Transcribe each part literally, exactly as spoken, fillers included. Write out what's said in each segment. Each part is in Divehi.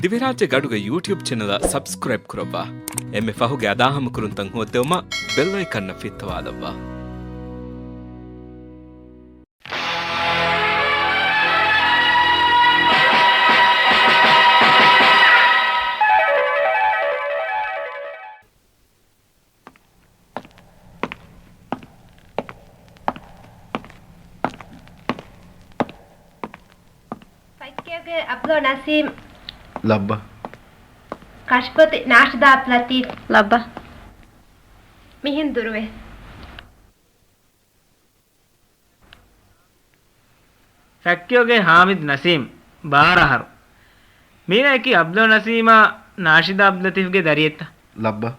ދިވެހިރާއްޖޭގެ އަޑުގެ ޔޫޓިއުބް ޗެނަލަށް ސަބްސްކްރައިބް ކުރައްވާ. އެންމެ ފަހުގެ އަދާހަމަކުރުންތައް ހޯއްދެވުމަށް ބެލް އައިކަންއަށް ފިއްތަވާލައްވާ. ފައްކެއުގެ އަބްދުލް ނަސީމް. ލައްބަ. ކަށިފޮތި ނާޝިދާ އަބްދުލް ލަތީފް. ލައްބަ. މިހެން ދުރުވެ. ފައްކެއުގެ ހާމިދު ނަސީމް، ބާރަ އަހަރު. މީނައަކީ އަބްދުލް ނަސީމާ ނާޝިދާ އަބްދުލް ލަތީފްގެ ދަރިއެއްތަ؟ ލައްބަ.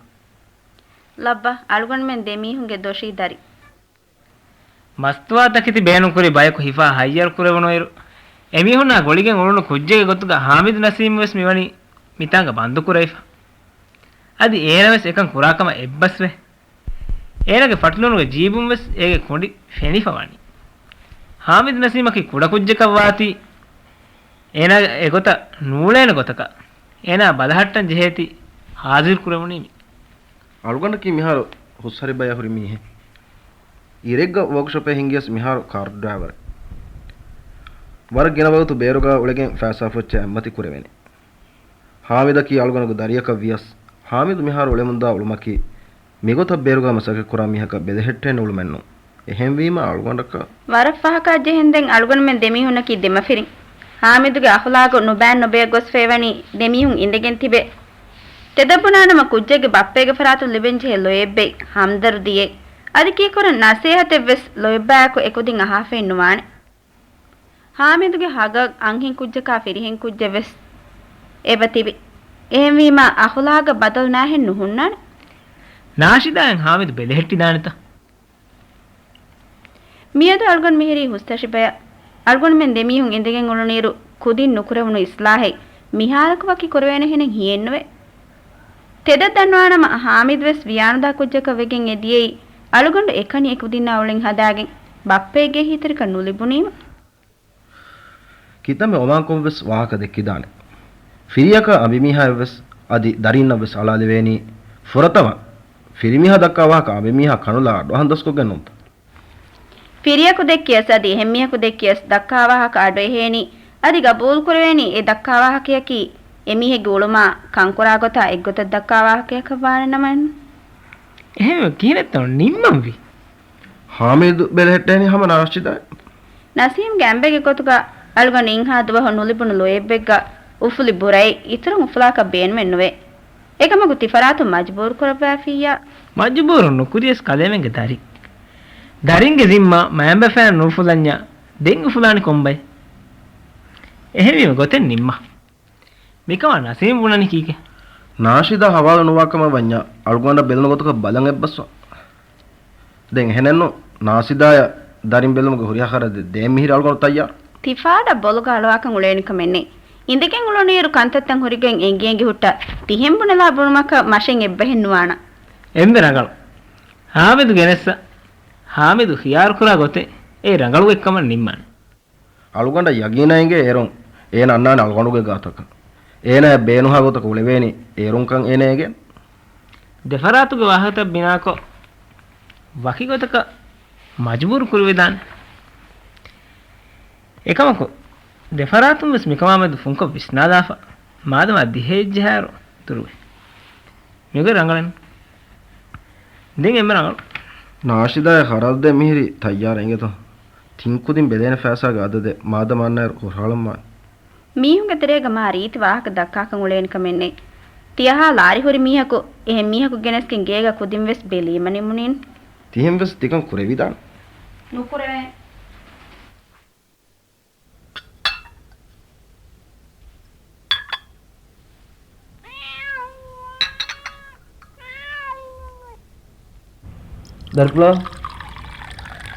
ލައްބަ، އަޅުގަނޑުމެން ދެމީހުންގެ ދޮށީ ދަރި. މަސްތުވާތަކެތި ބޭނުންކުރި ބަޔަކު ހިފާ ހައްޔަރު ކުރެވުނުއިރު، އެމީހުންނާ ގޮޅިގެން އުޅުނު ކުއްޖެއްގެ ގޮތުގަ ހާމިދު ނަސީމް ވެސް މިވަނީ މިތާނގަ ބަންދުކުރެވިފަ. އަދި އޭނަ ވެސް އެކަން ކުރާކަމަށް އެއްބަސްވެ. އޭނަގެ ފަޓުލޫނުގެ ޖީބުން ވެސް އޭގެ ކޮނޑި ފެނިފަ ވަނީ. ހާމިދު ނަސީމަކީ ކުޑަކުއްޖަކަށް ވާތީ، އޭނާ އެގޮތަށް ނޫޅޭނެ ގޮތަކަށް އޭނާ ބަލަހައްޓަން ޖެހޭތީ ހާޒިރު ކުރެވުނީމި. އަޅުގަނޑަކީ މިހާރު ހުސްހަރި ބަޔަށް ހުރި މީހެއް. އިރެއްގަ ވޯކްޝޮޕެއް ހިންގިޔަސް މިހާރު ކާރު ޑްރައިވަރެއް. ވަރަށް ގިނަ ވަގުތު ބޭރުގަ އުޅެގެން ފައިސާ ފޮއްޗެއް އެއްމަތި ކުރެވޭނެ. ހާމިދަކީ އަޅުގަނޑުގެ ދަރިއަކަށް ވިޔަސް، ހާމިދު މިހާރު އުޅެމުންދާ އުޅުމަކީ، މިގޮތަށް ބޭރުގަ މަސައްކަތްކުރާ މީހަކަށް ބެލެހެއްޓޭނެ އުޅުމެއްނު. އެހެންވީމަ އަޅުގަނޑަކަށް ވަރަށް ފަހަކާ ޖެހެންދެން އަޅުގަނޑުމެން ދެމީހުންނަކީ ދެމަފިރިން. ހާމިދުގެ އަޚުލާގު ނުބައިން ނުބަޔަށް ގޮސްފައިވަނީ ދެމީހުން އިނދެގެން ތިބެ. ތެދަށް ބުނާނަމަ ކުއްޖެއްގެ ބައްޕައިގެ ފަރާތުން ލިބެންޖެހޭ ލޯތްބެއް، ހަމްދަރުދީއެއް، އަދި ކީކުރަން ނަސޭހަތެއްވެސް ލޯތްބާއެކު އެކުދިން އަހާފައެއް ނުވާނެ. ހާމިދުގެ ހަގަށް އަންހެން ކުއްޖަކާ ފިރިހެން ކުއްޖެއްވެސް އެބަ ތިބި. އެހެންވީމަ އަޚުލާގަށް ބަދަލު ނާހެން ނުހުންނާނެ. ނާޝިދާއަށް ހާމިދު ބެލެހެއްޓިދާނެތަ؟ މިއަދު އަޅުގަނޑު މިހިރީ ހުސްތަށި ބަޔަށް. އަޅުގަނޑުމެން ދެމީހުން އިނދެގެން އުޅުނުއިރު ކުދިން ނުކުރެވުނު އިސްލާހެއް މިހާރަކު ވަކި ކުރެވޭނެހެނެއް ހިއެއްނުވޭ. ތެދަށް ދަންނަވާނަމަ ހާމިދުވެސް ވިޔާނުދާ ކުއްޖަކަށް ވެގެން އެ ދިޔައީ އަޅުގަނޑު އެކަނި އެކުދިންނާ އުޅެން ހަދާގެން ބައްޕައެއްގެ އެހީތެރިކަން ނުލިބުނީމަ. ކިތަންމެ އޮމާންކޮށްވެސް ވާހަކަ ދެއްކިދާނެ. ފިރިއަކަށް އަނބިމީހާއެއްވެސް އަދި ދަރިންނަށްވެސް އަޅާލެވޭނީ ފުރަތަމަ ފިރިމީހާ ދައްކާ ވާހަކަ އަނބިމީހާ ކަނުލާ އަޑުއަހަން ދަސްކޮށްގެން ނޫންތަ؟ ފިރިޔަކު ދެއްކިޔަސް އަދި އެހެންމީހަކު ދެއްކިޔަސް ދައްކާ ވާހަކަ އަޑު އެހޭނީ، އަދި ގަބޫލު ކުރެވޭނީ އެ ދައްކާ ވާހަކަޔަކީ އެމީހެއްގެ އުޅުމާ ކަންކުރާ ގޮތާ އެއްގޮތަށް ދައްކާ ވާހަކަޔަކަށް ވާނެ ނަމައެއްނު. އެހެންވީމަ ކިހިނެއްތޯ ނިންމަންވީ؟ ހާމިދު ބެލެހެއްޓޭނީ ހަމަ ނާޝިދާއެއް. ނަސީމްގެ އަނބެއްގެ ގޮތުގަ އަޅުގަނޑު އިންހާ ދުވަހު ނުލިބުނު ލޯތްބެއްގަ އުފުލި ބުރައެއް އިތުރުން އުފުލާކަށް ބޭނުމެއް ނުވޭ. އެކަމަކު ތިފަރާތުން މަޖުބޫރު ކުރައްވާފިއްޔާ. މަޖުބޫރު ނުކުރިޔަސް ކަލޭމެންގެ ދަރި. ދަރިންގެ ޒިންމާ މައިންބަފައިން ނުއުފުލަންޏާ ދެން އުފުލާނީ ކޮންބައެއް؟ އެހެންވީމަ ގޮތެއް ނިންމާ. މިކަމާ ނަސީމް ބުނަނީ ކީކޭ؟ ނާޝިދާ ހަވާލު ނުވާކަމަށް ވަންޏާ އަޅުގަނޑަށް ބެލުނު ގޮތަކަށް ބަލަން އެއްބަސްވާ. ދެން އެހެނެއްނު، ނާޝިދާޔަށް ދަރިން ބެލުމުގެ ހުރިހާ ޚަރަދެއް ދޭން މިހިރީ އަޅުގަނޑު ތައްޔާރު. ތިފާޑަށް ބޮލުގަ އަޅުވާކަން އުޅޭނެ ކަމެއް ނެތް. އިނދެގެން އުޅުނުއިރު ކަންތައްތައް ހުރިގެން އެނގި އެނގި ހުއްޓާ ތިހެން ބުނެލާ ބުނުމަކަށް މަށެއް އެއްބަހެއް ނުވާނަ. އެންމެ ރަނގަޅު. ހާމިދު ގެނެއްސަ. ހާމިދު ޚިޔާރުކުރާ ގޮތެއް އެ ރަނގަޅު އެއްކަމަށް ނިންމާނެ. އަޅުގަނޑަށް ޔަގީނާ އެނގޭ އޭރުން އޭނަ އަންނާނެ އަޅުގަނޑުގެ ގާތަކަށް. އޭނަޔަށް ބޭނުހާ ގޮތަކަށް އުޅެވޭނީ އޭރުންކަން އޭނަ އެނގޭނެ. ދެފަރާތުގެ ވާހަކަތައް ބިނާކޮށް، ވަކި ގޮތަކަށް މަޖުބޫރު ކުރެވިދާނެ. އެކަމަކު، ދެފަރާތުން ވެސް މިކަމާމެދު ފުންކޮށް ވިސްނާލާފަ، މާދަމާ ދިހައެއްޖަހާއިރު ދުރުވޭ. މިގޮތް ރަނގަޅެއްނު. ދެން އެންމެ ރަނގަޅު. ނާޝިދާޔަށް ޚަރަދު ދޭން މިހިރީ ތައްޔާރަށް އިނގޭތޯ. ތިން ކުދިން ބެލޭނެ ފައިސާގެ އަދަދެއް މާދަމާ އަންނައިރު ހުށަހަޅަންވާނެ. މީހުންގެ ތެރޭގަ މާ ރީތި ވާހަކަ ދައްކާކަން އުޅޭނެ ކަމެއް ނެތް. ތިޔަހާ ލާރި ހުރި މީހަކު އެހެން މީހަކު ގެނެސްގެން ގޭގަ ކުދިން ވެސް ބެލީމަ ނިމުނީން. ތިހެން ވެސް ތިކަން ކުރެވިދާނެ. ނުކުރެވޭނެ. ދަރިފުޅާ،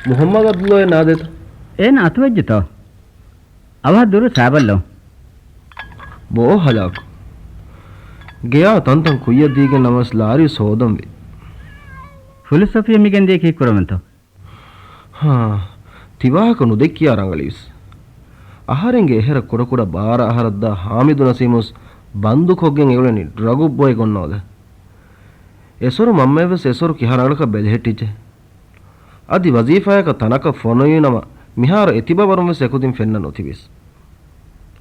މުޙައްމަދު ޢަބްދުﷲ އޭ ނާދޭތަ؟ އޭނަ އަތުވެއްޖެތަ؟ އަވަހަށް ދުރު ސާބަށްލޯ. ބޯ ހަލާކު. ގެޔާ ތަންތަން ކުއްޔަށް ދީގެން ނަމަވެސް ލާރި ސޯދަންވި. ފުލުސް ސޮފިޔަ މިގެންދިޔަ ކީއްކުރަމުންތޯ؟ ހާ، ތިވާހަކަ ނުދެއްކިޔާ ރަނގަޅީވެސް. އަހަރެންގެ އެހެރަ ކުޑަކުޑަ ބާރަ އަހަރަށްދާ ހާމިދު ނަސީމުސް ބަންދުކޮށްގެން އެއުޅެނީ ޑްރަގު ބޮއެ ގޮންނޯލެ. އެސޮރު މަންމައެއްވެސް އެސޮރު ކިހާ ރަނގަޅަކަށް ބެލެހެއްޓިއްޖެ. އަދި ވަޒީފާއަކަށް ތަނަކަށް ފޮނުވީނަމަ މިހާރު އެތިބަވަރުންވެސް އެކުދިން ފެންނަން އޮތިވީސް.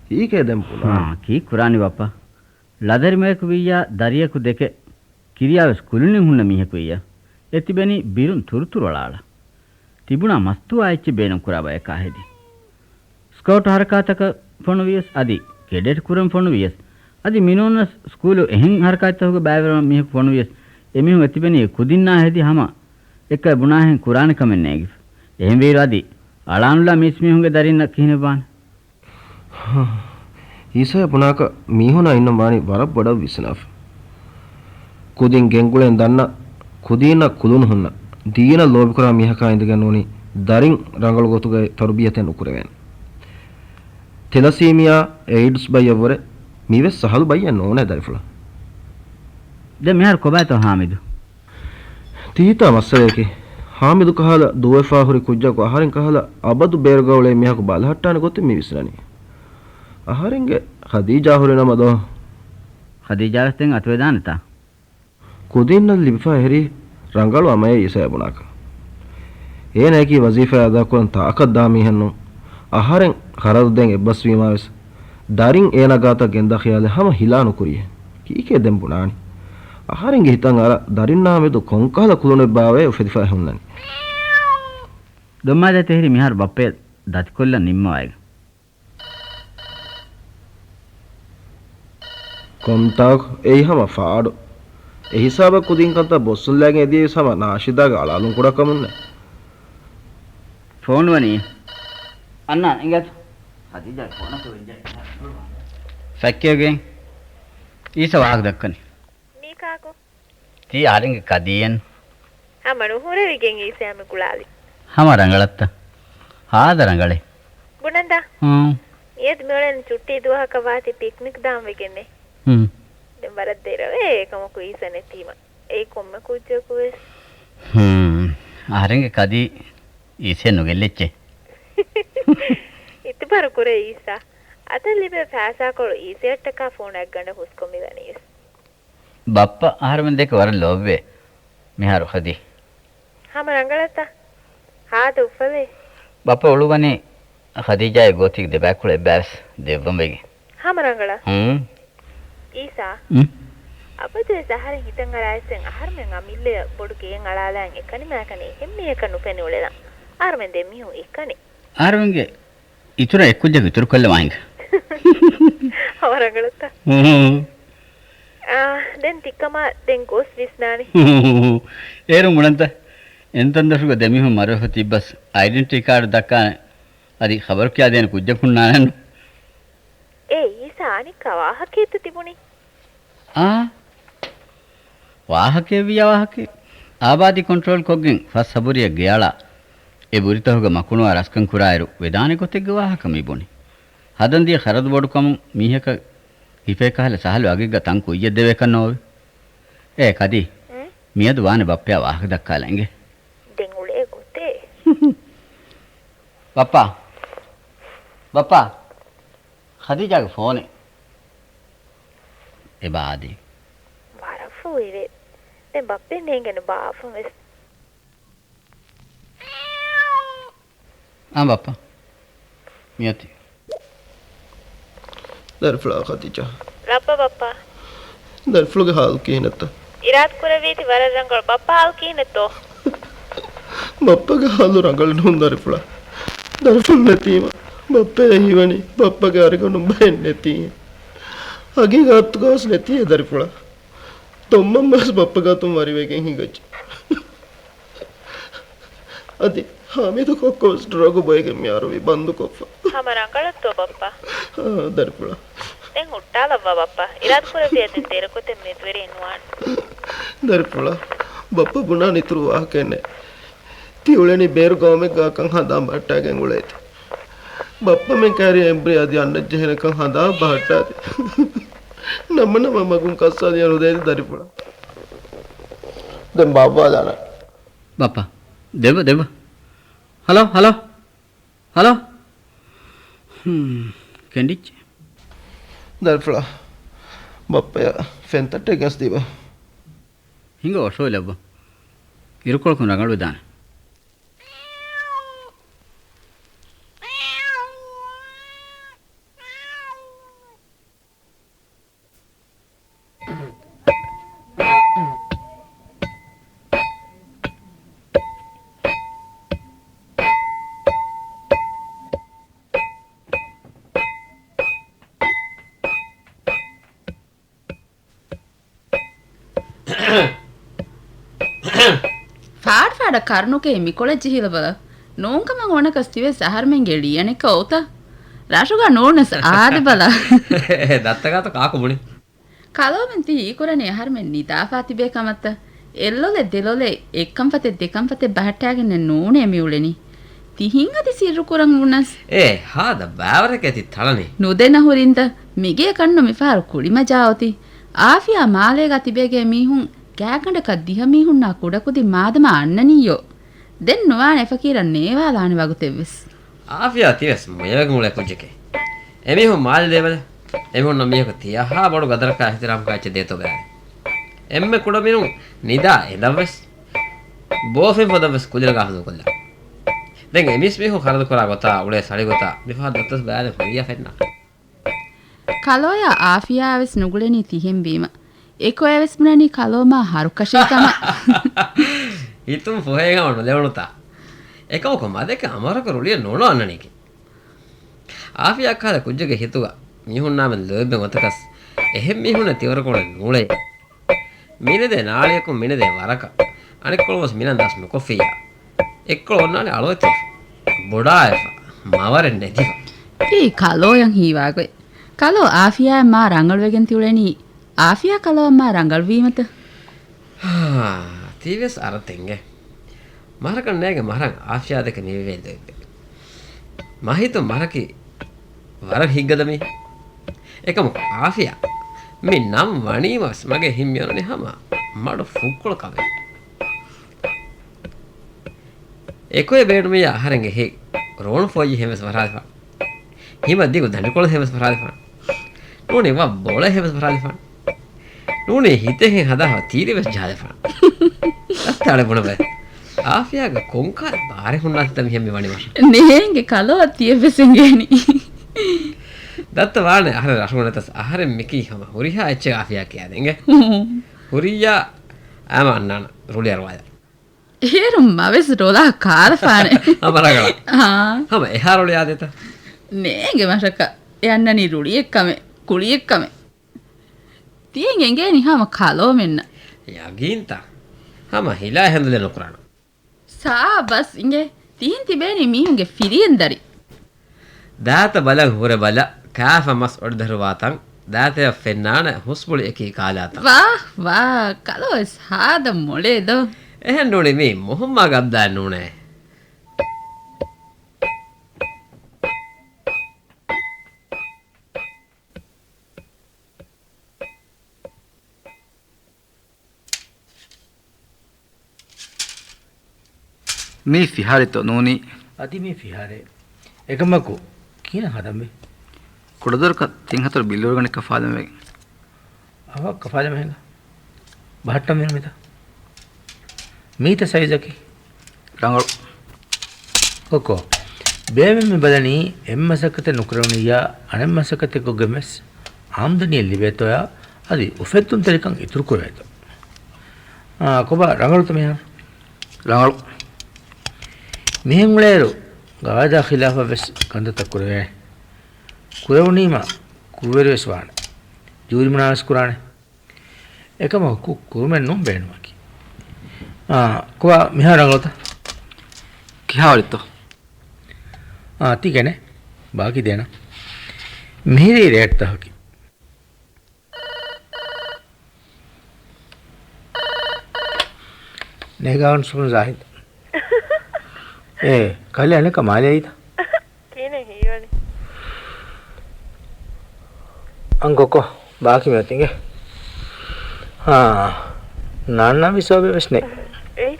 ކީކޭ ދެން ބުނާ؟ ހާ، ކީއް ކުރާނީ ބައްޕަ؟ ޅަދަރިމަޔަކު ވިއްޔާ ދަރިޔަކު ދެކެ ކިރިޔާވެސް ކުލުނިން ހުންނަ މީހަކު ވިއްޔާ، އެ ތިބެނީ ބިރުން ތުރުތުރު އަޅާޅާ. ތިބުނާ މަސްތުވާ އެއްޗެއް ބޭނުން ކުރާ ބަޔަކާ ހެދި. ސްކައުޓް ހަރަކާތަކަށް ފޮނުވިޔަސް އަދި ކެޑެޓް ކުރަން ފޮނުވިޔަސް އަދި މިނޫނަސް ސްކޫލު އެހެން ހަރަކާތްތަކުގެ ބައިވެރިވާ މީހަކު ފޮނުވިޔަސް އެމީހުން އެތިބެނީ އެ ކުދިންނާ ހެދި ހަމަ އެއްކައި ބުނާހެން ކުރާނެ ކަމެއް ނޭނގިފަ. އެހެންވީއިރު އަދި އަޅާނުލާ މީސްމީހުންގެ ދަރިންނަށް ކިހިނެއް ވާނެ؟ އީސާ ބުނާކަށް މީހުނާ އިންނަން ވާނީ ވަރަށް ބޮޑަށް ވިސްނާފަ. ކުދިން ގެންގުޅެން ދަންނަ ކުދީންނަށް ކުލުނު ހުންނަ ދީނަށް ލޯބިކުރާ މީހަކާ އިނދެގެން ނޫނީ ދަރިން ރަނގަޅު ގޮތުގައި ތަރުބިޔަތެއް ނުކުރެވޭނެ. ތެލަސީމިއާ، އެއިޑްސް ބައްޔަށްވުރެ މިވެސް ސަހަލު ބައްޔެއް ނޫނޭ ދަރިފުޅާ. ދެން މިހާރު ކޮބާތޯ ހާމިދު؟ ތީތާ މައްސަލަޔަކީ، ހާމިދު ކަހަލަ ދޫވެފާ ހުރި ކުއްޖަކު އަހަރެން ކަހަލަ އަބަދު ބޭރުގަ އުޅޭ މީހަކު ބަލަހައްޓާނެ ގޮތެއް މި ވިސްނަނީ. އަހަރެންގެ ޚަދީޖާ ހުރި ނަމަ ދޯ؟ ޚަދީޖާވެސް ދެން އަތުވެދާނެތާ؟ ކުދިންނަށް ލިބިފަ އެހެރީ ރަނގަޅު އަމަޔަށް އީސަޔަށް ބުނާކަށް. އޭނަޔަކީ ވަޒީފާ އަދާކުރަން ތާކަށްދާ މީހެއްނޫން. އަހަރެން ޚަރަދު ދޭން އެއްބަސްވީމާވެސް، ދަރިން އޭނަ ގާތަށް ގެންދާ ޚިޔާލެއް ހަމަ ހިލާ ނުކުރިއެއް. ކީކޭ ދެން ބުނާނީ؟ އަހަރެންގެ ހިތަށް އަރާ ދަރިންނާ މެދު ކޮންކަހަލަ ކުލުނެއްބާވައޭ އުފެދިފައި ހުންނަނީ. ދޮންމާދޭތެ ހިރި މިހާރު ބައްޕަޔަށް ދަތިކޮށްލަން ނިންމަވައިގެން. ކޮންތާކު އެއީ ހަމަ ފާޑު. އެ ހިސާބަށް ކުދިން ކަންތައް ބޮއްސުންލައިގެން އެދިޔަސް ހަމަ ނާޝިދާގެ އަޅާލުން ކުޑަކަމުންނޭ. ފޯނު ވަނީ. އަންނާނެ އިނގޭތަ؟ ހަދީޖާ ފޯނަކު ވެއްޖެ. ފެއްކެވިގެން. އީސަ ވާހަކަ ދައްކަނީ. މީ ކާކު؟ ތީ އަހަރެންގެ ކަދީއެއްނު. ހަމަ ނުހުރެވިގެން އީސަ މި ގުޅާލި. ހަމަ ރަނގަޅަށްތަ؟ ހާދަ ރަނގަޅޭ. ބުނަންދާ. ހުން. މިއަދު މިއުޅެން ޗުއްޓީ ދުވަހަކަށް ވާތީ ޕިކްނިކް ދާން ވެގެންނޭ. ހުން. ދެން ވަރަށް ދެރަވޭ އެކަމަކު އީސަ ނެތީމަ. އެއީ ކޮންމެ ކުއްޖަކު ވެސް. ހުން. އަހަރެންގެ ކަދީ އީސަ ނުގެއްލެއްޗޭ. އިތުބާރު ކުރޭ އީސާ. އަތަށް ލިބޭ ފައިސާކޮޅު އީސައަށްޓަކާ ފޯނަށް ގަނޑަށް ހުސްކޮށް މި ވަނީވެސް. ބައްޕަ އަހަރެމެން ދެކެ ވަރަށް ލޯބިވޭ މިހާރު ހަދީ. ހަމަ ރަނގަޅަތަ؟ ހާދަ އުފަލެއް. ބައްޕަ އުޅުއްވަނީ ޚަދީޖާއާ ގޯތީގެ ދެބައިކުޅަ އެއްބައިވެސް ދެއްވަން ވެގެން. ހަމަ ރަނގަޅަށް. ހުން. އީސާ. ހުން. އަބަދުވެސް އަހަރެން ހިތަށް އަރާ އެއްސެން އަހަރުމެން އަމިއްލަޔަށް ބޮޑު ގެއެއް އަޅާލާން އެކަނި މާކަނި އެހެން މީހަކަށް ނުފެނި އުޅެލަން. އަހަރުމެން ދެ މީހުން އެކަނި. އަހަރުމެންގެ އިތުރަށް އެއްކުއްޖަކު އިތުރުކޮށްލަވާ އިނގޭ. ހަމަ ރަނގަޅަތަ؟ ހުން. އާ، ދެން ތިކަމާ ދެން ގޮސް ވިސްނާނެ. އޭރުން ބުނަންތަ؟ އެންތަން ދޮށުގަ ދެމީހުން މަރުވެފަ ތިއްބަސް އައިޑެންޓިޓީ ކާޑު ދައްކާނެ އަދި ޚަބަރު ކިޔާދޭނެ ކުއްޖަކު ހުންނާނެއްނު. އޭ އީސާ އަނެއްކާ ވާހަކައެއްތަ ތިބުނީ؟ އާ. ވާހަކައެއްވިއްޔާ ވާހަކައެއް. އާބާދީ ކޮންޓްރޯލް ކޮށްގެން ފަސް ހަ ބުރިއަށް ގެއަޅާ އެ ބުރިތަކުގެ މަކުނުވާ ރަސްކަން ކުރާއިރު ވެދާނެ ގޮތެއްގެ ވާހަކަ މި ބުނި. ހަދަން ދިޔަ ޚަރަދު ބޮޑުކަމުން މީހަކަށް ހިފޭ ކަހަލަ ސަހަލު އަގެއްގަ ތަން ކުއްޔަށް ދެވޭކަށް ނޯވޭ. އޭ ކަދީ. އުން؟ މިއަދު ވާނެ ބައްޕަޔާ ވާހަކަ ދައްކާލަން އިނގޭ. ދެން އުޅޭ ގޮތޭ. ބައްޕާ. ބައްޕާ. ޚަދީޖާގެ ފޯނެއް. އެބަ އާދީ. ވަރަށް ފޫހިވޭ. ދެން ބައްޕަ ނޭނގެނު ބާފަން ވެސް. އާ ބައްޕަ. މިއޮތީ. ދަރިފުޅާ ޚަދީޖާ. ރައްބަ ބައްޕާ. ދަރިފުޅުގެ ހާލު ކިހިނެއްތަ؟ އިރާދަ ކުރެއްވީތީ ވަރަށް ރަނގަޅު. ބައްޕަ ހާލު ކިހިނެއްތޯ؟ ބައްޕަގެ ހާލު ރަނގަޅު ނޫން ދަރިފުޅާ. ދަރިފުޅު ނެތީމަ ބައްޕަޔަށް ހީވަނީ ބައްޕަގެ އަރިގަނޑުން ބައެއް ނެތީ. ހަގީގަތުގަވެސް ނެތީ ދަރިފުޅާ. ދޮންމަންމެވެސް ބައްޕަ ގާތުން ވަރިވެގެން ހިނގައްޖެ. އަދި ހާމިދު ކޮއްކޮވެސް ޑްރަގު ބޮއެގެން މި އަރުވި ބަންދުކޮށްފަ. ހަމަ ރަނގަޅަށްތޯ ބައްޕަ؟ އާ، ދަރިފުޅާ. ދެން ހުއްޓާލައްވާ ބައްޕަ. އިރާދަ ކުރެއްވިއްޔާ ދެން ދެރަ ގޮތެއް މެދުވެރިއެއް ނުވާނެ. ދަރިފުޅާ، ބައްޕަ ބުނާނެ އިތުރު ވާހަކައެއް ނެތް. ތި އުޅެނީ ބޭރު ގައުމެއްގާކަން ހަނދާން ބަހައްޓާގެން އުޅޭތި. ބައްޕަމެން ކައިރި އެނބްރި އަދި އަންނަ ޖެހެނެކަން ހަނދާން ބަހައްޓާދޭ. ނަމަ ނަމަ މަގުން ކައްސާލިޔަ ނުދޭތި ދަރިފުޅާ. ދެން ބާއްވާލާނަން. ބައްޕަ. ދެއްވަ، ދެއްވަ. ހަލޯ، ހަލޯ. ހަލޯ. ހުން، ކެނޑިއްޖެ. ދަރިފުޅާ. ބައްޕަޔަށް ފެންތައްޓެއް ގަސްދީބަ. ހިނގަ އޮށޯލައްވަ. އިރުކޮޅަކުން ރަނގަޅުވެދާނެ. ފާޑު ފާޑަށް ކަރުނުކެހި މިކޮޅެއް ޖެހިލަބަލަ. ނޫންކަމަށް އޮނަކަސް ތިވެސް އަހަރުމެންގެ ޅިޔަނެއްކަ އޮތަ؟ ރަށުގަ ނޫނަސް އާދެބަލަ. ދައްތަގާތަ ކާކު ބުނި؟ ކަލޯމެން ތި ހީކުރަނީ އަހަރުމެން ނިދާފާ ތިބޭ ކަމަށްތަ؟ އެއްލޮލެއް ދެލޮލެއް އެއްކަންފަތެއް ދެކަންފަތެއް ބަހައްޓާގެންނެއް ނޫނޭ މިއުޅެނީ. ތި ހިނގަ ތި ސިއްރު ކުރަން ވުނަސް. އޭ ހާދަ ބާވަރެކޭ ތި ތަޅަނީ. ނުދެނަ ހުރިންތަ؟ މިގޭ ކަންނު މިފަހަރު ކުޅިމަޖާ އޮތީ. އާފިޔާ މާލޭގަ ތިބޭގޭ މީހުން ގާތްގަނޑަކަށް ދިހަ މީހުންނާ ކުޑަކުދިން މާދަމާ އަންނަނީޔޯ. ދެން ނުވާނެ އެފަކީރަށް ނޭވާލާނެ ވަގުތެއްވެސް. އާފިޔާ ތިވެސް މޮޔަވެގެން އުޅޭ ކުއްޖެކޭ. އެމީހުން މާލެ ދޭބަލަ. އެމީހުންނަށް މީހަކު ތިޔަހާ ބޮޑު ގަދަރަކާ އިޙްތިރާމްކާ އެއްޗެއް ދޭތޯ ބައިވެ. އެންމެ ކުޑަމިނުން ނިދާ އެނދަށްވެސް. ބޯފެން ފޮދަށްވެސް ކުލިރަނގާ ފަދަ ކޮށްލާ. ދެން އެމީސް މީހުން ޚަރަދު ކުރާ ގޮތާ، އުޅޭ ސަޅި ގޮތާ، މިފަހަރު ދައްތަސް ބައިވެ ހުރިޔާ ފެންނާ. ކަލޯޔާ އާފިޔާވެސް ނުގުޅެނީ ތިހެންވީމަ. އެކޮއެވެސް ބުނަނީ ކަލޯމާ ހަރުކަށޭ ކަމަށް. ހިތުން ފޮހެއް ހަމަ ނުލެވުނުތާ. އެކަމަކު މަދެކެ އަމަރަކު ރުޅިއެއް ނޫނޯ އަންނަނީކީ. އާފިޔާ ކަހަލަ ކުއްޖެއްގެ ހިތުގަ މީހުންނާމެން ލޯތްބެއް އޮތަކަސް އެހެން މީހުންނެއް ތިވަރަކުން ނޫޅޭ. މިނެދޭ ނާޅިޔަކުން މިނެދޭ ވަރަކަށް. އަނެއްކޮޅުވެސް މިނަން ދާސް ނުކޮށްފިއްޔާ. އެއްކޮޅު އޮންނާނެ އަޅުވެތިވެފަ. ބޮޑާވެފަ. މަވަރެއް ނެތިފަ. ތީ ކަލޯޔަށް ހީވާގޮތް. ކަލޯ އާފިޔާއަށް މާ ރަނގަޅުވެގެން ތިއުޅެނީ. އާފިޔާ ކަލޯއަށް މާ ރަނގަޅުވީމަތަ؟ ހާ، ތީވެސް އަރަތެންގެ. މަހަރަކަށް ނޭގެ މަހަރަން އާފިޔާ ދެކެ މިވެވޭ ލޯތްބެއް. މަހިތު މަހަރަކީ ވަރަށް ހިތްގަދަ މީހެއް. އެކަމަކު އާފިޔާ މި ނަން ވަނީމަސް މަގޭ ހިތް މިއޮންނަނީ ހަމަ މަޑު ފުއްކޮޅަކަށް ވެ. އެކޮއެއް ބޭނުމިއްޔާ އަހަރެންގެ ހިތް ރޯނު ފޮއްޔި ހެންވެސް ވަރާލިފާނެ. ހިމަ ދިގު ދަނޑިކޮޅު ހެންވެސް ވަރާލިފާނެ. ނޫނީ ވަށް ބޮޅަ ހެންވެސް ވަރާލިފާނެ. ނޫނީ ހިތެހެން ހަދާފަ ތީރިވެސް ޖަހާލިފާނެ. ދައްތަ އަޅެ ބުނަބަލަ. އާފިޔާގެ ކޮންކާލަ ބާރެއް ހުންނާތިތަ މިހެން މި ވަނީ މަށަށް؟ ނޭނގެ ކަލޯއަށް ތިޔަށްވެސް އެނގޭނީ. ދައްތަ ވާނެ އަހަރެން ރަށުގަ ނެތަސް އަހަރެން މިކީ ހަމަ ހުރިހާ އެއްޗެއް އާފިޔާ ކިޔާދޭނގެ. ހުރިއްޔާ އައިމަ އަންނާނަ ރުޅިއަރުވާލަ. އޭރު މަވެސް ރޮލާ ކާލަފާނެ. ހަމަ ރަނގަޅަށް. އާ. ހަމަ އެހާ ރޮޅިއާދޭތަ؟ ނޭނގެ މަށަކަށް. އެ އަންނަނީ ރުޅިއެއްކަމެއް، ކުޅިއެއްކަމެއް. ތިޔަން އެނގޭނީ ހަމަ ކަލޯމެންނަށް. ޔަގީންތަ؟ ހަމަ ހިލާ ހެނދުލެއް ނުކުރާނަ. ސާބަސް އިނގޭ. ތިހެން ތިބޭނީ މީހުންގެ ފިރިއެންދަރި. ދާތަ ބަލަން ހުރެބަލަ، ކާފަ މަސް އޮޑިދަރުވާތަން، ދާތަޔަށް ފެންނާނެ ހުސްބުޅި އެކީ ކާލާތަން. ވާ، ވާ، ކަލޯވެސް ހާދަ މޮޅޭ ދޯ. އެހެން ނޫނީ މީ މުހުއްމާގެ އަބްދާއެއް ނޫނޭ. މީ ފިހާރަތޯ ނޫނީ؟ އަދި މީ ފިހާރައެއް. އެކަމަކު، ކިހިނެއް ހަދަންވީ؟ ކުޑަދޮރަކަށް ތިން ހަތަރު ބިއްލޫރިގަނޑެއް ކަފާލަންވެގެން. އަވަށް ކަފާލަމެހިނގ. ބަހައްޓަންވީނު މިތަ؟ މީތަ ސައިޒަކީ؟ ރަނގަޅު. ކޮކޯ، ބޭބެ މި ބަލަނީ އެއްމަސައްކަތެއް ނުކުރެވުނިއްޔާ، އަނެއްމަސައްކަތެއް ކޮށްގެންވެސް އާމްދަނީއެއް ލިބޭތޯޔާ، އަދި އުފެއްދުންތެރިކަން އިތުރުކުރެވޭތޯ. އާ، ކޮބާ ރަނގަޅުތަ މިހާރު؟ ރަނގަޅު. މިހެން އުޅޭއިރު، ގަވާއިދާ ޚިލާފަށްވެސް ކަންތައްތައް ކުރެވޭނެ. ކުރެވުނީމަ ކުށްވެރިވެސް ވާނެ. ޖޫރިމަނާވެސް ކުރާނެ. އެކަމަކު ކުރުމެއް ނޫން ބޭނުމަކީ. އާ، ކޮބާ މިހާރު ރަނގަޅުތަ؟ ކިހާވަރިތޯ؟ އާ، ތި ގެނޭ. ބާކީ ދޭނަން. މިހިރީ ރޭޓްތަކަކީ. ނޭގާ އުންސުމުން ޒާހިދު. އޭ، ކަލޭ އަނެއްކާ މާލެ އައީތަ؟ ކިހިނެއް ހީވަނީ؟ އަން ކޮކޯ، ބާކީ މިއޮތީގެ. ހާ، ނާންނާ ވިސޯބެ ވެސް ނެތް. އެއް؟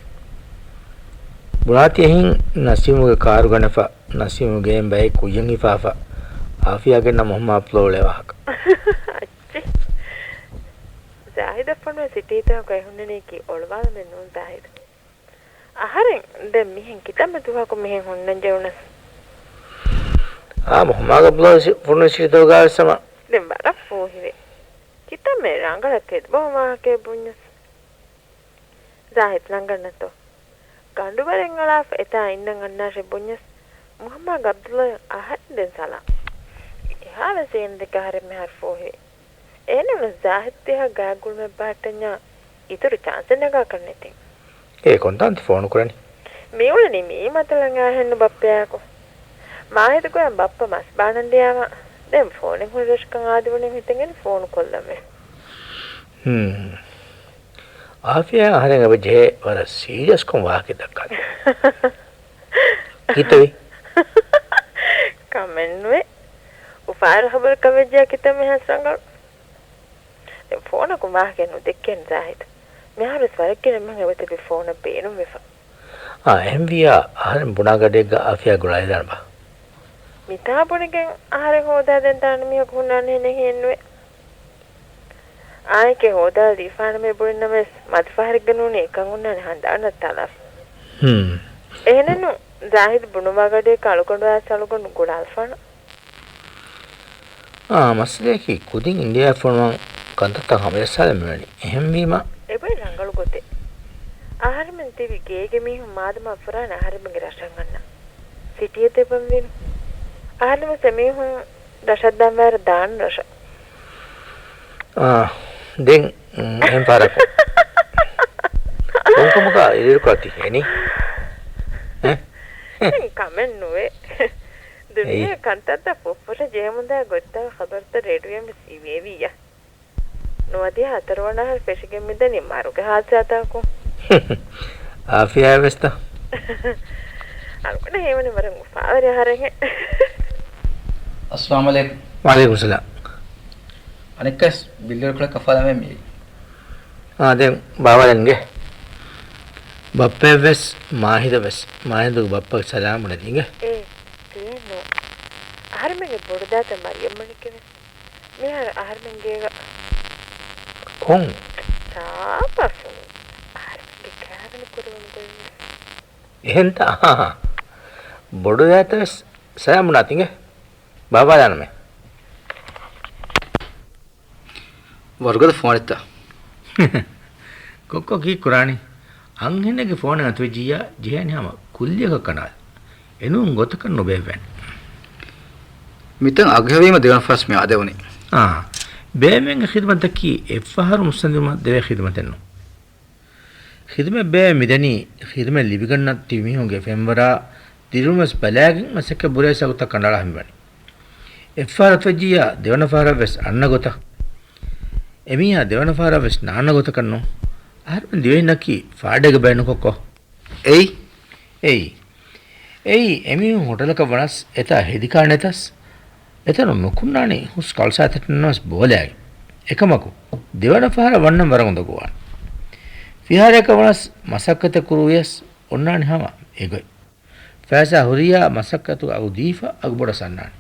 ބުނާތި އެހިން ނަސީމުގެ ކާރު ގަނެފަ، ނަސީމު ގެއިން ބައެއް ކުއްޔަށް ހިފާފަ، އާފިޔާގެންނަށް މުހުއްމާ ޕްލޯ އުޅޭ ވާހަކަ. ޗި. ޒާހިދަށް ފޮނުވެ ސިޓީތަކުގައި ހުންނަނީކީ އޮޅުވާލަމެއް ނޫން ޒާހިދު. އަހަރެން ދެން މިހެން ކިތަންމެ ދުވަހަކު މިހެން ހުންނަން ޖެހުނަސް. އާ، މުހައްމާގެ ބްލޮގް ފޮނުވެ ސިޓީތަކުގައި ވެސް ހަމަ. ދެން ވަރަށް ފޫހިވޭ. ކިތަންމެ ރަނގަޅަށް ކެތްބޮހުން ވާހަކައެއް ބުންޏަސް. ޒާހިދު ރަނގަޅަށް ނަތޯ. ގަނޑުވަރެއް އަޅާފަ އެތާ އިންނަން އަންނާށޭ ބުންޏަސް، މުހައްމާގެ އަބްދުﷲ އަހަރެން ދެން ސަލާ. އެހާވެސް އޭނަ ދެކެ އަހަރެން މިހާރު ފޫހިވޭ. އޭނަ ވެސް ޒާހިދު ދިހަ ގާތްގުޅުމެއް ބަހައްޓަންޏާ އިތުރު ޗާންސެއް ނަގާކަށް ނެތިން. އޭ ކޮންތާންތި ފޯނު ކުރަނީ؟ މިއުޅެނީ މިއީ މަތަލަށް އާހެންނު ބައްޕަޔާއެކު. މާހިދު ގޮޔަށް ބައްޕަ މަސް ބާނަން ދިޔާމަ، ދެން ފޯނެއް ހުރި ރަށަކަށް އާދެވުނީމަ ހިތަށް އެން ފޯނު ކޮށްލަމޭ. ހުން. އާފިޔާ އަހަރެން އެބަ ޖެހޭ ވަރަށް ސީރިއަސްކޮށް ވާހަކަ ދައްކާލި. ކިތަވި؟ ކަމެއްނުވޭ. އުފާވެރި ޚަބަރަކަށް ވެއްޖެޔާ ކިތަންމެ ހަސް ރަނގަޅު. ދެން ފޯނަކުން ވާހަކައެއް ނުދެއްކޭނެ ޒާހިދު. މިހާރުވެސް ވަރަށް ގިނަ މީހުން އެބަތިބި ފޯނަށް ބޭނުންވެފަ. އާ، އެހެންވިއްޔާ އަހަރެން ބުނާ ގަޑިއެއްގަ އާފިޔާ ގުޅާލާނަންބާ. މިތާ ބުނެގެން އަހަރެން ހޯދާ ދެން ދާނެ މީހަކު ހުންނާނެހެނެއް ހިއެއްނުވޭ. އާނއެކޭ ހޯދާލަ ދީފާނަމޭ ބުނިނަމަވެސް، މަދުފަހަރެއްގަ ނޫނީ އެކަން ހުންނާނެ ހަނދާން ނައްތާލާފަ. ހުން. އެހެނެއްނު، ޒާހިދު ބުނުމާ ގަޑިއަކަށް އަޅުގަނޑު އައިސް އަޅުގަނޑު ގުޅާލަފާނަން. އާ، މައްސަލައަކީ ކުދިން އިންޑިއާ ފޮނުވަން ކަންތައްތައް ހަމަޖައްސާލަން މިވަނީ. އެހެންވީމަ. އެބައި ރަނގަޅު ގޮތެއް. އަހަރެމެން ތިބި ގޭގެ މީހުން މާދަމާ ފުރާނަ އަހަރެމެންގެ ރަށަށް އަންނަ. ސިޓީއަށް ދެބަންވީނު. އަހަރެމެން ސެމީހުން ރަށަށް ދާންވާއިރު ދާން ރަށަށް. އާ، ދެން، އުން، އެހެން ފަހަރަކު. ކޮންކަމަކާ އިރުއިރުކޮށް ތި އެނީ؟ އެ؟ ދެން ކަމެއް ނުވޭ. ދުނިޔޭ އެއީ. ކަންތައްތައް ފުށްފުށަށް ޖެހެމުންދާ ގޮތްތައް ޚަބަރުތައް ރޭޑިއޯއިން ވެސް ލިބޭވިއްޔާ. ނުވަދިހަ ހަތަރު ވަނަ އަހަރު ފެށިގެން މިދަނީ މަރުގެ ހާދިސާތަކުން. އާފިޔާ ވެސްތަ؟ އަޅުގަނޑަށް ހީވަނީ ވަރަށް އުފާވެރި އަހަރެއްހެން. އައްސަލާމު ޢަލައިކުމް. ވަޢަލައިކުމް ސަލާމް. އަނެއްކާވެސް ބިއްލަރުކޮޅެއް ކަފާލަމޭ މިއީ. އާ، ދެން ބާވާލަން އިނގޭ. ބައްޕައެއްވެސް މާހިދަވެސް، މާހިދުގެ ބައްޕަގެ ސަލާމް ބުނެދީނގޭ. އޭ، ތިއެއްނު. އަހަރެމެންގެ ބޮޑުދައިތަ މަރިޔަމްމަނިކެވެސް. މިހާރު އަހަރެމެން ގޭގަ. ކޮން؟ ސާފަށް. އަހަރެމެންގެ ކާވެނި ކުރެވުނު ގޮތްވެސް. އެހެންތަ؟ އަހާ. ބޮޑުދައިތަވެސް ސަލާމް ބުނާތި އިނގޭ. ބާވާލާނަމޭ. ވަރުގަދަ ފޯނެއްތަ؟ ކޮއްކޮ ކީއްކުރާނީ؟ އަންހެނެއްގެ ފޯނެއް އަތުވެއްޖިއްޔާ ޖެހޭނެ ހަމަ ކުއްލިއަކަށް ކަނޑާލަން. އެނޫން ގޮތަކަށް ނުބޭއްވޭނެ. މިތަން އަގުހެވީމަ ދެވަނަ ފަހަރަސް މި އާދެވުނީ. އާ، ބޭމެންގެ ޚިދުމަތަކީ އެއްފަހަރު މުއްސަނދިވުމަށް ދެވޭ ޚިދުމަތެއްނޫން. ޚިދުމަތް ބޭ މިދަނީ، ޚިދުމަތް ލިބިގަންނަ ތިބި މީހުންގެ ފެންވަރާ ދިރިއުޅުމަށް ބަލާގެން މަސައްކަތް ބުރޭ ސަގުތައް ކަނޑައަޅާ ހަމަވަނީ. އެއްފަހަރަށް ވެއްޖިއްޔާ ދެވަނަ ފަހަރަށް ވެސް އަންނަ ގޮތަށް. އެމީހާ ދެވަނަ ފަހަރަށް ވެސް ނާންނަ ގޮތަކަށް ނޫން. އަހަރެމެން ދިވެހިންނަކީ ފާޑެއްގަ ބައެއް ނުކޮށްކޮ. އެއީ؟ އެއީ. އެއީ، އެމީހުން ހޮޓަލަކަށް ވަނަސް އެތާ ހެދިކާ ނެތަސް، އެތަނުން ނުކުންނާނީ ހުސް ކަޅުސާތެއް ނަމަސް ބޯލައިގެން. އެކަމަކު، ދެވަނަ ފަހަރަށް ވަންނަން ވަރަށް އުނދަގޫވާނެ. ފިހާރައަކަށް ވަނަސް މަސައްކަތެއް ކުރުވިޔަސް އޮންނާނެ ހަމަ އެގޮތް. ފައިސާ ހުރިޔާ މަސައްކަތުގެ އަގު ދީފަ އަގު ބޮޑަށް އަންނާނެ.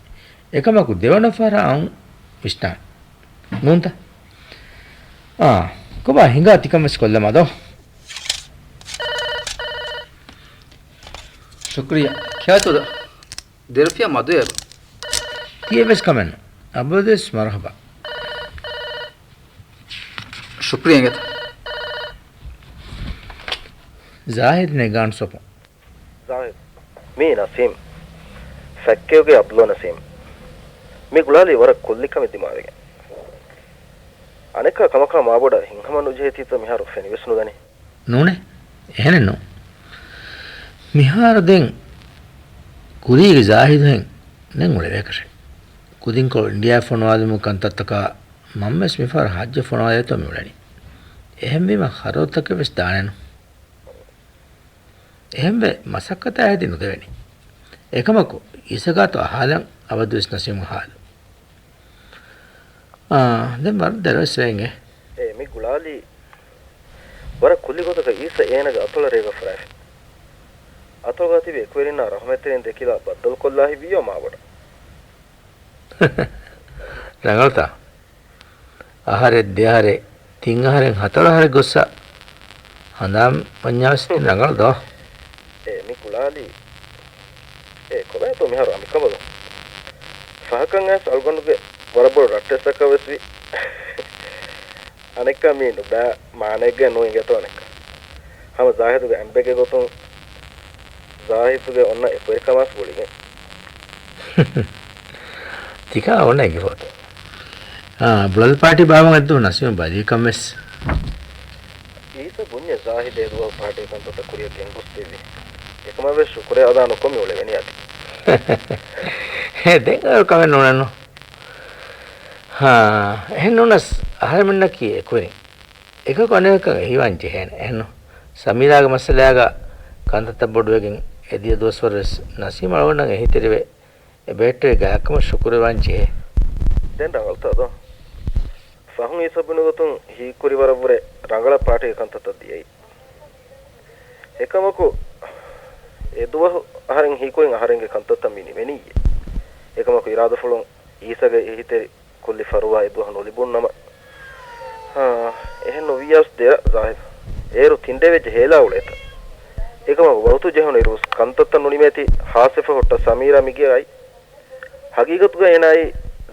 އެކަމަކު ދެވަނަ ފަހަރަށް އައުން ވިސްނާނެ. ނޫންތަ؟ އާ، ކޮބާ ހިނގާ ތިކަން ވެސް ކޮށްލަމާ ދޯ. ޝުކުރިއްޔާ. ކިހާތޯ ދޯ؟ ދެރަފިޔާ މަދު އޭރު. ތިޔަ ވެސް ކަމެއްނު. އަބަދުވެސް މަރުޙަބާ. ޝުކުރިއްޔާ އިނގޭތަ؟ ޒާހިދު ނެގާން ސޮޕު. ޒާހިދު، މީ ނަސީމް. ފެކްކެއުގެ އަބްދުﷲ ނަސީމް. މި ގުޅާލީ ވަރަށް ކުއްލި ކަމެއް ދިމާވެގެން. އަނެއްކާ ކަމަކާ މާބޮޑަށް ހިތްހަމަ ނުޖެހޭތީތަ މިހާރު ފެނިވެސް ނުދަނީ. ނޫނޭ، އެހެނެއްނު. މިހާރު ދެން ކުރީގެ ޒާހިދުހެން ދެން އުޅެވޭކަށެއް. ކުދިންކޮޅު އިންޑިއާ ފޮނުވާލުމުގެ ކަންތައްތަކާ މަންމަވެސް މިފަހަރު ހައްޖަށް ފޮނުވާލޭތޯ މި އުޅެނީ. އެހެންވީމަ ޚަރަދުތަކެއް ވެސް ދާނެނު. އެހެންވެ، މަސައްކަތާ ހެދި ނުދެވެނީ. އެކަމަކު، އިސަގާތު އަހާލަން އަބަދުވެސް ނަސީމްގެ ހާލު. އާ، ދެން ވަރަށް ދެރަވެސް ވެއިނގޭ. އޭ، މި ގުޅާލީ ވަރަށް ކުއްލި ގޮތަކަށް އީސަ އޭނަގެ އަތޮޅަށް ރޭގަ ފަރާފި. އަތޮޅުގަ ތިބި އެކުވެރިންނާ ރަހުމަތްތެރިން ދެކިލާ ބައްދަލުކޮށްލާ ހިތްވިއްޔޯ މާބޮޑަށް. ރަނގަޅުތާ؟ އަހަރެއް ދެއަހަރެއް ތިން އަހަރެން ހަތަރު އަހަރެއް ގޮއްސަ ހަނދާން ވަންޏާވެސް ތި ރަނގަޅު ދޯ؟ އޭ މި ގުޅާލީ. އޭ ކޮބާތޯ މިހާރު އަނބިކަނބަލު؟ ފަހަކަށް އައިސް އަޅުގަނޑުގެ ވަރަށް ބޮޑު ރައްޓެއްސަކަށް ވެސް ވި. އަނެއްކާ މީ ނުބައި މާނައެއްގައި ނޫން އިނގޭތޯ އަނެއްކާ. ހަމަ ޒާހިދުގެ އަނބެއްގެ ގޮތުން ޒާހިދުގެ އޮންނަ އެކުވެރިކަމާސް ގުޅިގެން. ތިކާ އޮންނަ އެނގިފޯތޯ؟ އާ، ބުޅަލި ޕާޓީ ބާވަން އެއްދުވަހު ނަސީމް ބަލީކަން ވެސް. އީސަ ބުންޏެ ޒާހިދު އެދުވަހު ޕާޓީ ކަންތައްތައް ކުރިއަށް ގެންގޮސްދެއްވި. އެކަމަށް ވެސް ޝުކުރެއް އަދާ ނުކޮށް މި އުޅެވެނީ އަދި. އެ ދެން އަޅު ކަމެއް ނޫނެއްނު. ހާ، އެހެން ނޫނަސް އަހަރެމެންނަކީ އެކުވެރިން. އެކަކު އަނެކަކަށް އެހީވާން ޖެހޭނެ. އެހެންނު؟ ސަމީރާގެ މައްސަލައިގަ ކަންތައްތައް ބޮޑުވެގެން އެދިޔަ ދުވަސްވަރު ވެސް ނަސީމް އަޅުގަނޑަށް އެހީތެރިވެ، އެ ބޭއްޓުވެ ގާތްކަމަށް ޝުކުރުވާން ޖެހޭ. ދެން ރަނގަޅުތާ ދޯ؟ ފަހުން އީސަ ބުނި ގޮތުން ހީކުރި ވަރަށްވުރެ ރަނގަޅަށް ޕާޓީގެ ކަންތައްތައް ދިޔައީ. އެކަމަކު، އެދުވަހު އަހަރެން ހީކުރިން އަހަރެންގެ ކަންތައްތައް މި ނިމެނީއޭ. އެކަމަކު އިރާދަފުޅުން އީސަގެ އެހީތެރި ކުއްލި ފަރުވާ އެދުވަހު ނުލިބުންނަމަ، ހާ، އެހެން ނުވިޔަސް ދެރަ ޒާހިދު. އޭރު ތިން ޑޭވެއްޖެ ހޭލާ އުޅޭތަ؟ އެކަމަކު ވަގުތު ޖެހުނު އިރުވެސް ކަންތައްތައް ނުނިމޭތީ ހާސްވެފަ ހުއްޓަ ސަމީރާ މިގެއަށް އައި. ހަގީގަތުގަ އޭނާއީ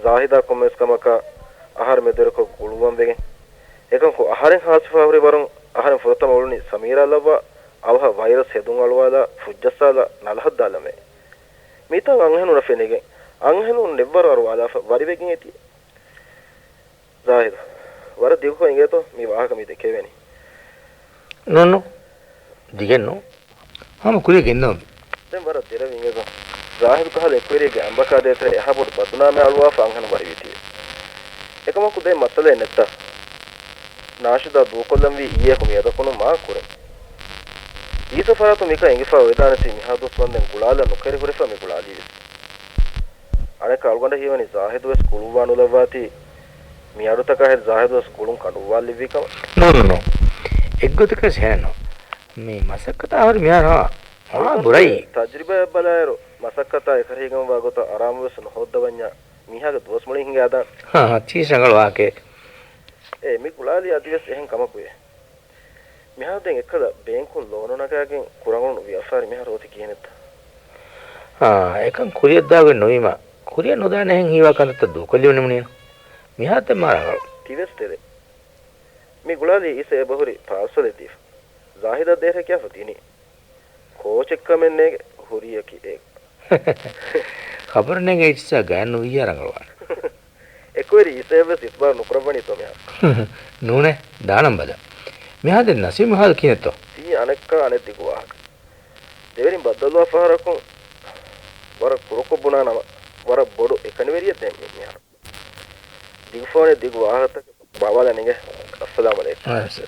ޒާހިދާ ކޮންމެވެސް ކަމަކަށް އަހަރު މެދުވެރިކޮށް ގުޅުއްވަން ވެގެން. އެކަމަކު އަހަރެން ހާސްވެފަ ހުރި ވަރުން އަހަރެން ފުރަތަމަ އުޅުނީ ސަމީރާ ލައްވާ އަވަހަށް ވައިރަސް ހެދުން އަޅުވާލާ ފުއްޖައްސާލާ ނަލަހަށް ދާލަމޭ. މިތަން އަންހެނުންނަށް ފެނިގެން، އަންހެނުން ނެއްވަރު އަރުވާލާފަ ވަރިވެގެން އެތި. ޒާހިދު، ވަރަށް ދިގުކޮށް އިނގޭތޯ މި ވާހަކަ މި ދެކެވެނީ؟ ނޫން ނޫން. ދިގެއްނު. ހަމަ ކުރިއަށް ގެންނަވަން. ދެން ވަރަށް ދެރަވި އިނގޭތޯ. ޒާހިދު ކަހަލަ އެކުވެރިއެއްގެ އަނބަކާ ދޭތެރޭ އެހާ ބޮޑު ބަދުނާމެއް އަޅުވާފަ އަންހެނުން ވަރިވީތީވެ. އެކަމަކު ދެން މައްސަލައެއް ނެތްތަ؟ ނާޝިދާ ދޫކޮށްލަންވީ އިއްޔެއަކު މިއަދަކުނު މާ ކުރިން. އީސަ ފަރާތުން މިކަން އެނގިފަ އޮވެދާނެތީ މިހާ ދުވަސް ވަންދެން ގުޅާލަން ނުކެރި ހުރެފަ މި ގުޅާލީވެސް. އަނެއްކާ އަޅުގަނޑަށް ހީވަނީ ޒާހިދުވެސް ގުޅުއްވާ ނުލައްވާތީ މި އަޑުތަކާހެދި ޒާހިދުވެސް ގުޅުން ކަނޑުއްވާލެއްވީ ކަމަށް. ނޫން ނޫން. އެއްގޮތަކަށް ހެނެއްނު. މި މަސައްކަތާ ހުރި މިހާރު ހާ އަޅުގަނޑުގެ ބުރައީ. ތަޖްރިބާއަށް ބަލާއިރު، މަސައްކަތާ އެކަށީގެންވާ ގޮތަށް އަރާމުވެސް ނުހޯއްދަވަންޏާ މީހާގެ ދުވަސް މުޅިން ހިނގާދާނެ. ހާ، ހާ، ތީ ރަނގަޅު ވާހަކައެއް. އޭ، މި ގުޅާލީ އަދިވެސް އެހެން ކަމަކުއޭ. މިހާރު ދެން އެއްކަލަ ބޭންކުން ލޯނު ނަގާގެން ކުރަނގަޅު ވިޔަފާރި މިހާރު އޮތީ ކިހިނެއްތަ؟ ހާ، އެކަން ކުރިއަށްދާގޮތް ނުވީމަ، ކުރިއަށް ނުދާނެހެން ހީވާ ކަންތައްތައް ދޫކޮށްލި ނިމުނީނު. މިހާރު ދެން މާ ރަނގަޅު. ތިވެސް ތެދެއް. މި ގުޅާލީ އީސަ އެބަހުރި ޕާސަލެއް ދީފަ. ޒާހިދަށް ދޭހަކިޔާފަ ދިނީ. ކޯޗެއްކަމެއް ނޭގެ ހުރިޔަކީ އޭގަ. ޚަބަރު ނޭނގެ އިއްޗިއްސާ ގާތް ނުވިއްޔާ ރަނގަޅުވާނެ. އެކުވެރި އީސައަށްވެސް އިތުބާރު ނުކުރައްވަނީތޯ މިހާރު. ނޫނޭ، ދާނަން ބަލަ. މިހާ ދެން ނަސީމް ހާލު ކިހިނެއްތޯ؟ ތީ އަނެއްކާ އަނެއް ދިގު ވާހަކަ. ދެވެރިން ބައްދަލުވާ ފަހަރަކުން ވަރަށް ކުރުކޮށް ބުނާ ނަމަ، ވަރަށް ބޮޑު އެކަނިވެރިއެއް ދެން މި މިހާރު. ދިގު ފޯނެއް ދިގު ވާހަކަތަކެއް ބާވާލަން އިނގޭ. އައްސަލާމް އަލައިކުމް. އައްސަ-،